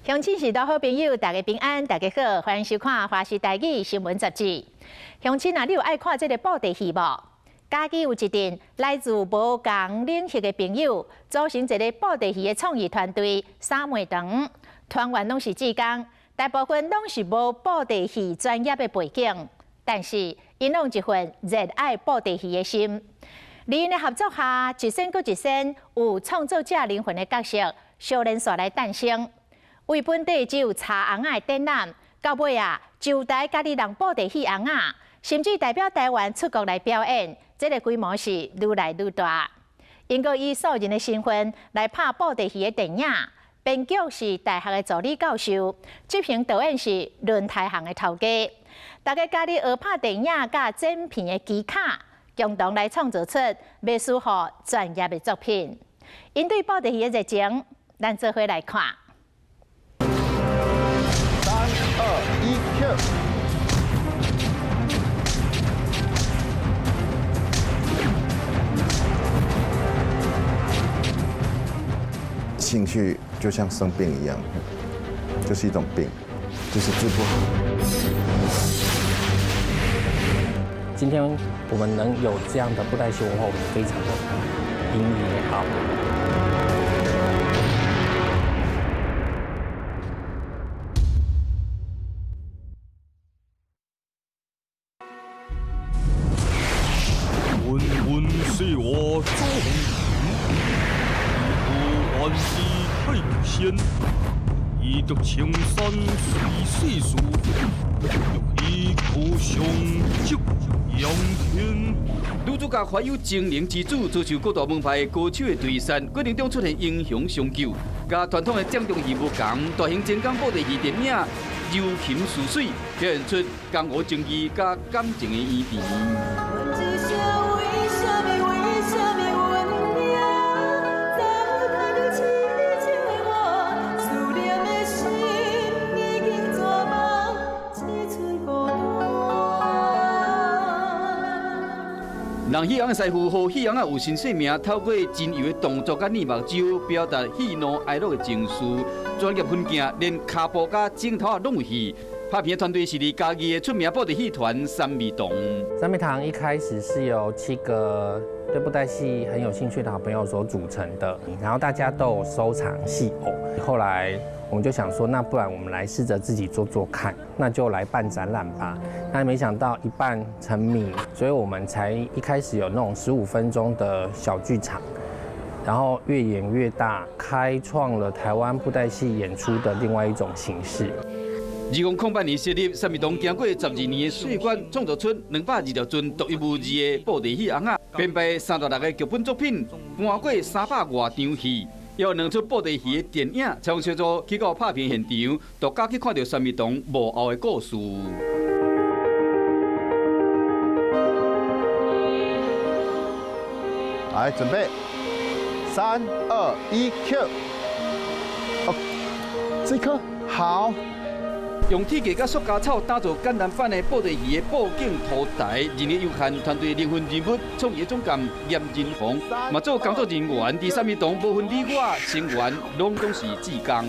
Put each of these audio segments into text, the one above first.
鄉親序大好朋友，大家平安，大家好，歡迎收看《華視台語新聞雜誌》。鄉親啊，你有愛看這个布袋戲無？嘉義有一陣來自無仝領域的朋友，組成一个布袋戲的創意團隊——三妹堂。團員攏是志工，大部分攏是無布袋戲專業的背景，但是𪜶攏有一份熱愛布袋戲的心。佇𪜶的合作下，一仙閣一仙有創作者靈魂的角色，相連紲來誕生。為本地只有柴尪仔的展覽，到尾啊，就台家己人布袋戲尪仔，甚至代表台灣出國來表演，這个規模是愈來愈大。𪜶閣以素人的身份來拍布袋戲的電影，編劇是大學的助理教授，執行導演是輪胎行的頭家。大家佮意學拍電影佮剪片的技巧，共同來創造出袂輸予專業的作品。𪜶對布袋戲的熱情，咱做伙來看。三二一，Q。興趣就像生病一樣，就是一種病，就是治不好。今天我們能有這樣的布袋戲文化，我們非常的引以為豪。芸芸世我做紅塵，萬事太仙，一得青山隨世事，欲去可相即仰天。女主角懷有精靈之子，遭受各大門派高手的追殺，過程中出現英雄相救，佮傳統的掌中戲無仝，大型精工布袋戲電影《柔情似水》，表現出江湖情義佮感情的淵甜。人戲尪的師傅予戲尪仔有新生命，透過真柔的動作佮捏目睭，表達喜怒哀樂的情緒。專業分鏡，連跤步佮鏡頭仔攏有戲。拍片的團隊是佇嘉義的出名布袋戲團三味堂。三味堂一開始是由7個對布袋戲很有興趣的好朋友所組成的，然後大家都有收藏戲偶。後來我們就想說，那不然我們來試着自己做做看，那就來辦展覽吧。那沒想到一辦成名，所以我們才一開始有那種15分鐘的小劇場，然後越演越大，開創了台灣布袋戲演出的另外一種形式。2008年設立，三味堂經過12年的歲月，創造出220條尊獨一無二的布袋戲尪仔，編排36个劇本作品，搬過300外場戲，有兩齣布袋戲的電影，採訪小組去到拍片現場，獨家去看著三味堂幕後的故事。來，準備，三二一，Q。哦，這顆好。用鐵架佮塑膠草打造簡單版的布袋戲的布景圖台，人力有限，團隊靈魂人物創意總監嚴仁宏，嘛做工作人員，佇三味堂無分你我，成員攏總是志工。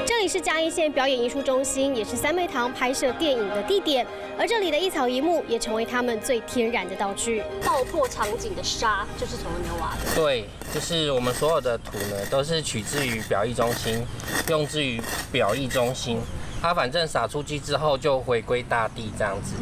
這裡是嘉義縣表演藝術中心，也是三昧堂拍攝電影的地點，而這裡的一草一木也成為他們最天然的道具。爆破場景的沙就是從那邊挖的。對，就是我們所有的土呢，都是取自於表藝中心，用自於表藝中心。它反正撒出去之後就回歸大地這樣子。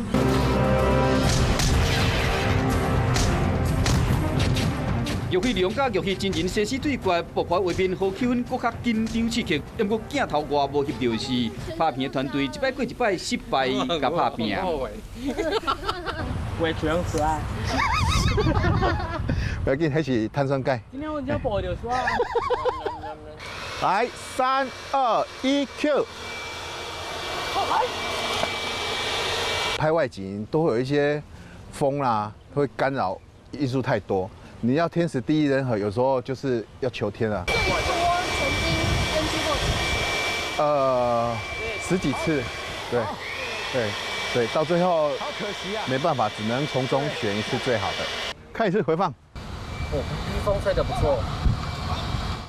玉戲龍佮玉戲真人生死對決，爆發畫面予氣氛閣較緊張刺激。毋過鏡頭外無翕著是，拍片的團隊一擺過一擺失敗共拍拼。完全酸。不要緊，彼是碳酸鈣。今天我只報著酸。來，三二一，Q。拍外景都會有一些風啦，會干擾因素太多。你要天時地利人和，有時候就是要求天啊。最多曾經 NG 過幾次？十幾次，對，對，對，到最後，好可惜啊，沒辦法，只能從中選一次最好的。看一次回放。哦，風吹得不錯。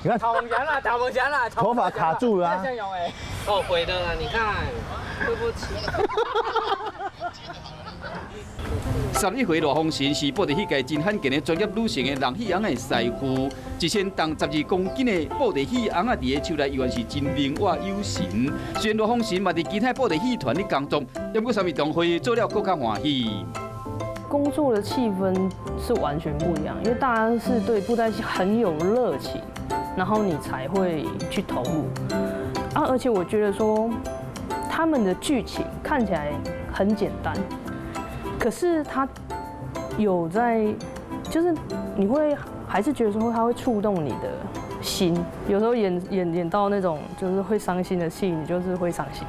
你看。頭毛啦，頭毛啦，頭髮卡住了。後悔的啦，你看，對不起。11歲賴風神是布袋戲界真罕見的專業女性的人戲尪仔的師傅，1012公斤的布袋戲尪仔佇个手內依然是真靈活有神。雖然賴風神嘛佇其他布袋戲團咧工作，不過三味堂會做了閣較歡喜。工作的氣氛是完全不一樣，因為大家是對布袋戲很有熱情，然後你才會去投入。啊，而且我覺得說，他們的劇情看起來很簡單。可是他有在，就是你會還是覺得說他會觸動你的心，有時候演到那種就是會傷心的戲，你就是會傷心。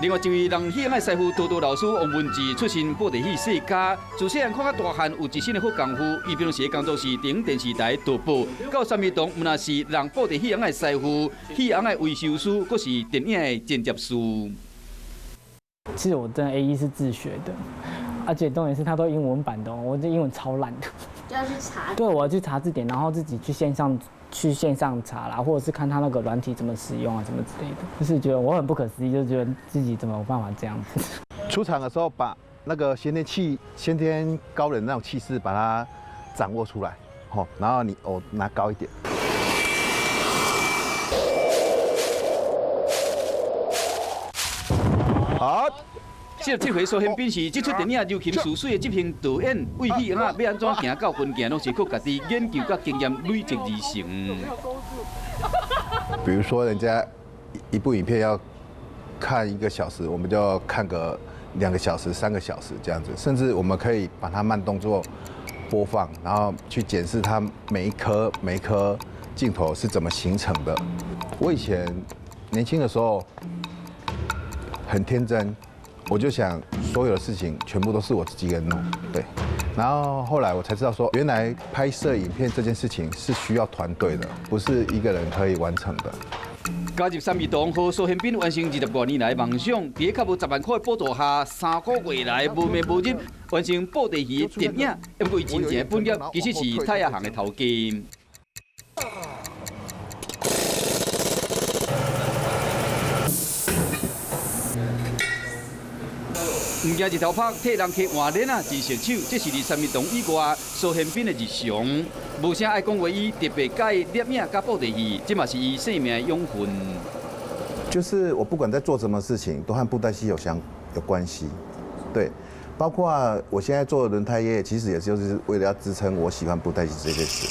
另外一位人戲的師傅多多老師王文志出身布袋戲世家，自細漢看到大漢有一身的好功夫，伊平常時的工作是頂電視台導播，到三味堂毋但是人布袋戲尪的師傅、戲尪的維修師，閣是電影的剪接師。其實我真的 AE 是自學的，而且重點是他都英文版的，我這英文超爛的。就要去查。對，我要去查字典，然後自己去線上查啦，或者是看他那個軟體怎麼使用啊，什麼之類的，就是覺得我很不可思議，就覺得自己怎麼有辦法這樣子。出場的時候，把那個先天高人那種氣勢，把它掌握出來，吼，然後你哦拿高一點。好。47歲蘇憲斌是這齣電影《柔情似水》的執行導演，為戲尪仔欲按怎行到分鏡，攏是靠家己研究佮經驗累積而成。比如說，人家一部影片要看1個小時，我們就要看個2個小時、3個小時這樣子，甚至我們可以把它慢動作播放，然後去檢視它每一顆鏡頭是怎麼形成的。我以前年輕的時候很天真。我就想，所有的事情全部都是我自己一個人弄，對。然後後來我才知道說，原來拍攝影片這件事情是需要團隊的，不是一個人可以完成的。加入三味堂，和蘇憲斌完成20多年來的夢想，佇較無10萬塊的補助下，3個月來無暝無日完成布袋戲的電影。不過，伊真正的本業其實是太陽行的頭家。毋驚日頭曬，替人客換鏈仔真熟手，這是佇三味堂以外蘇憲斌的日常。無啥愛講話，伊特別佮意攝影佮布袋戲，這嘛是伊生命的養分。就是我不管在做什麼事情，都和布袋戲有關係。對，包括我現在做輪胎業，其實也就是為了要支撐我喜歡布袋戲這件事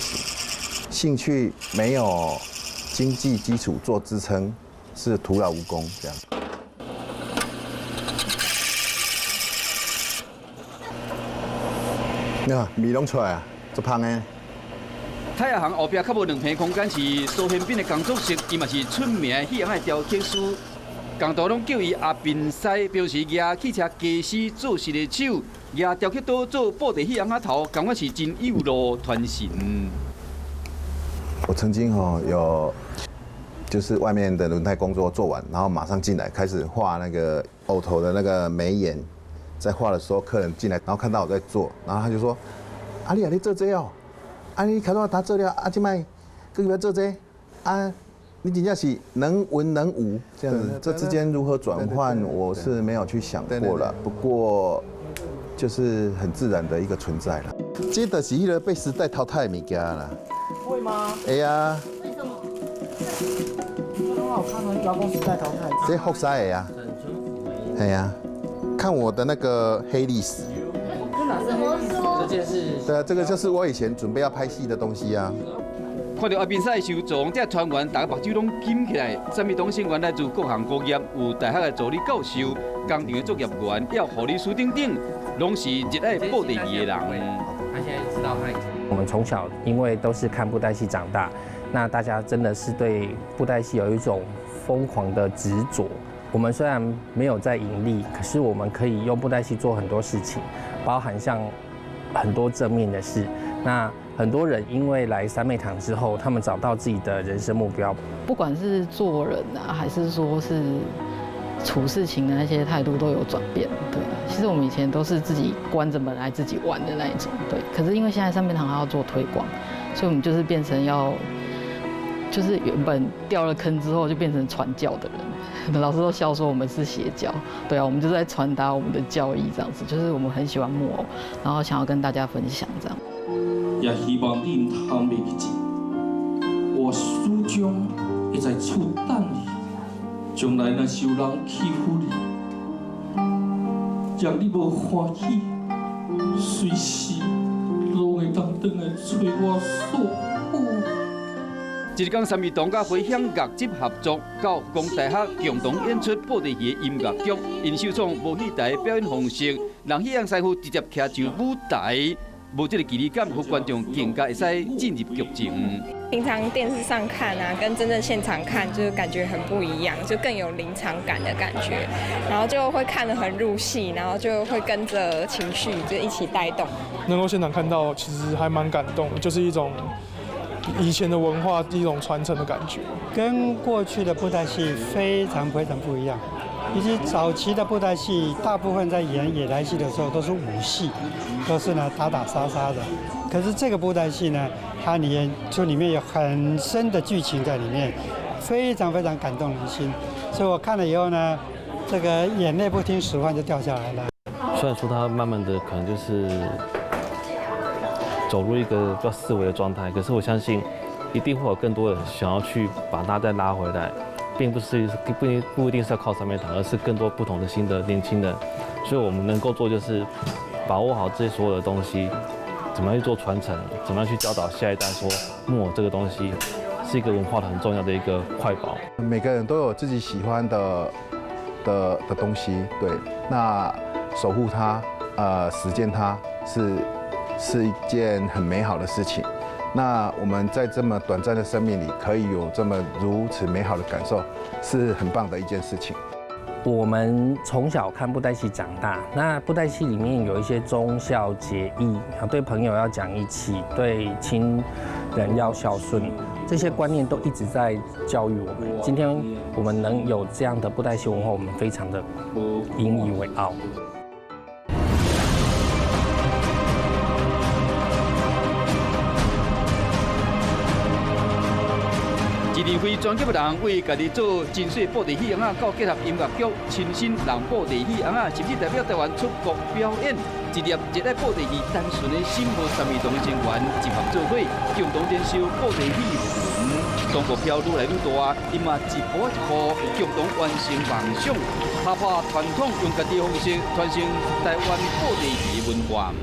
情。興趣沒有經濟基礎做支撐，是徒勞無功這樣。你看，味攏出來啊，足芳的。太陽行後壁較無2坪空間是蘇憲斌的工作室，伊嘛是出名的戲尪仔雕刻師，工徒攏叫伊阿斌師，表示舉汽車機師做事的手，舉雕刻刀做布袋戲尪仔頭，感覺是真有路傳神。我曾經吼有，就是外面的輪胎工作做完，然後馬上進來開始畫那個偶頭的那個眉眼。在畫的時候，客人進來，然後看到我在做，然後他就說：“阿你啊，你做這哦，啊你開始打這了，啊這擺閣欲做這，啊你真正是能文能武這樣子，這之間如何轉換，我是沒有去想過了。不過就是很自然的一個存在了。這就是彼個被時代淘汰的物件啦。會嗎？會啊。為什麼？這很好看啊，你不要講時代淘汰。這複製的啊。係啊。看我的那個黑歷史。怎麼說？這件事。對啊，這個就是我以前準備要拍戲的東西啊。看到阿斌師的收藏，這團員大家目睭攏金起來。三味堂成員來自各行各業，有大學的助理教授、工廠的作業員、還有護理師等等，攏是熱愛布袋戲的人。他現在知道他。我們從小因為都是看布袋戲長大，那大家真的是對布袋戲有一種瘋狂的執著。我們雖然沒有在盈利，可是我們可以用布袋戲做很多事情，包含像很多正面的事。那很多人因為來三昧堂之後，他們找到自己的人生目標。不管是做人啊，還是說是處事情的那些態度都有轉變。對，其實我們以前都是自己關着門來自己玩的那一種，對。可是因為現在三昧堂還要做推廣，所以我們就是變成要，就是原本掉了坑之後就變成傳教的人。老師都笑說我們是邪教，對啊，我們就在傳達我們的教義這樣子，就是我們很喜歡木偶，然後想要跟大家分享這樣。也希望你毋通袂記，我始終會在厝等你。將來若是有人欺負你，讓你無歡喜，隨時攏會當轉來揣我訴苦。一日三味堂佮回鄉樂集合作，到佛光大學共同演出布袋戲的音樂劇，𪜶首創無戲台表演方式，讓戲樣師傅直接徛上舞台，無這个距離感，予觀眾更加會使進入劇情。平常電視上看啊，跟真正現場看就是感覺很不一樣，就更有臨場感的感覺，然後就會看得很入戲，然後就會跟着情緒就一起帶動。能夠現場看到，其實還蠻感動，就是一種以前的文化一種傳承的感覺。跟過去的布袋戲非常非常不一樣。其實早期的布袋戲，大部分在演野台戲的時候都是武戲，都是呢打打殺殺的。可是這個布袋戲呢，它裡面就裡面有很深的劇情在裡面，非常非常感動人心。所以我看了以後呢，這個眼淚不聽使喚就掉下來了。雖然說他慢慢的可能就是走入一個比較式微的狀態，可是我相信一定會有更多人想要去把它再拉回來。並不是不一定是要靠三昧堂，而是更多不同的新的年輕人。所以我們能夠做就是把握好這些所有的東西，怎麼樣去做傳承，怎麼樣去教導下一代，說木偶這個東西是一個文化的很重要的一個塊寶。每個人都有自己喜歡的東西，對，那守護它，實踐它是一件很美好的事情。那我們在這麼短暫的生命裡，可以有這麼如此美好的感受，是很棒的一件事情。我們從小看布袋戲長大，那布袋戲裡面有一些忠孝節義，對朋友要講義氣，對親人要孝順，這些觀念都一直在教育我們。今天我們能有這樣的布袋戲文化，我們非常的引以為傲。一位專業的人為家己做真細布袋戲尪仔，到結合音樂劇、親身人布袋戲尪仔，甚至代表台灣出國表演，一粒熱愛布袋戲單純的心，和三味堂的成員集合做伙，共同伝授布袋戲魂。當目標愈來愈大，𪜶嘛一步一步共同完成夢想，打破傳統，用家己的方式傳承台灣布袋戲文化。